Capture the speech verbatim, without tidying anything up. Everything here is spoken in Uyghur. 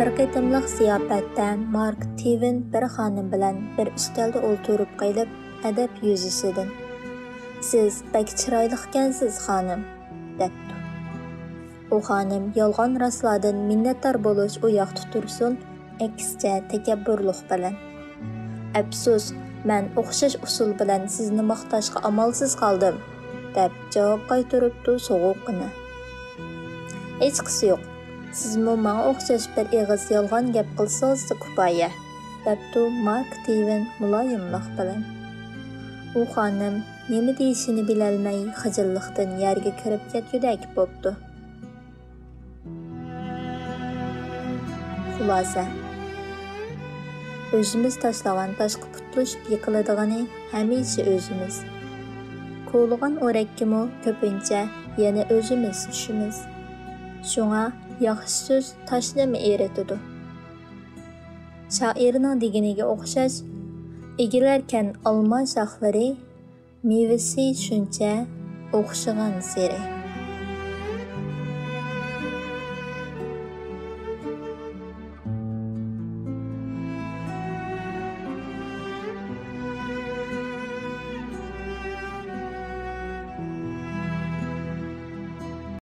بىر قېتىملىق زىياپەتتە مارك تىۋېن بىر خانىم بىلەن بىر ئۈستەلدە ئولتۇرۇپ قېلىپ، ئەدەپ يۈزىسىدىن، «سىز بەك چىرايلىقكەنسىز، خانىم» دەپتۇ. ئۇ خانىم يالغان راستلاردىن مىننەتدار بولۇش ئۇ ياقتا تۇرسۇن، ئەكسىچە تەكەببۇرلۇق بىلەن، «ئەپسۇس، مەن ئوخشاش ئۇسۇل بىلەن سىزنى ماختاشقا ئامالسىز قالدىم» دەپ جاۋاب قايتۇرۇپتۇ سوغۇققىنە. «ھېچقىسى يوق، سىزمۇ ماڭا ئوخشاش بىر ئېغىز يالغان گەپ قىلسىڭىزلا كۇپايە» دەپتۇ مارك تىۋېن مۇلايىملىق بىلەن. ئۇ خانىم نېمە دېيىشىنى بىلەلمەي خىجىللىقتىن يەرگە كىرىپ كەتكۈدەك بوپتۇ. خۇلاسە، ئۆزىمىز تاشلىغان تاشقا پۇتلىشىپ يىقىلىدىغىنى ھەمىشە ئۆزىمىز. كولىغان ئورەككىمۇ كۆپىنچە يەنە ئۆزىمىز چۈشىمىز. شۇڭا ياخشى سۆز تاشنىمۇ ئېرىتىدۇ. شائىرنىڭ دېگىنىگە ئوخشاش، ئېگىلەركەن ئالما شاخلىرى، مېۋىسى شۇنچە ئوخشىغانسېرى.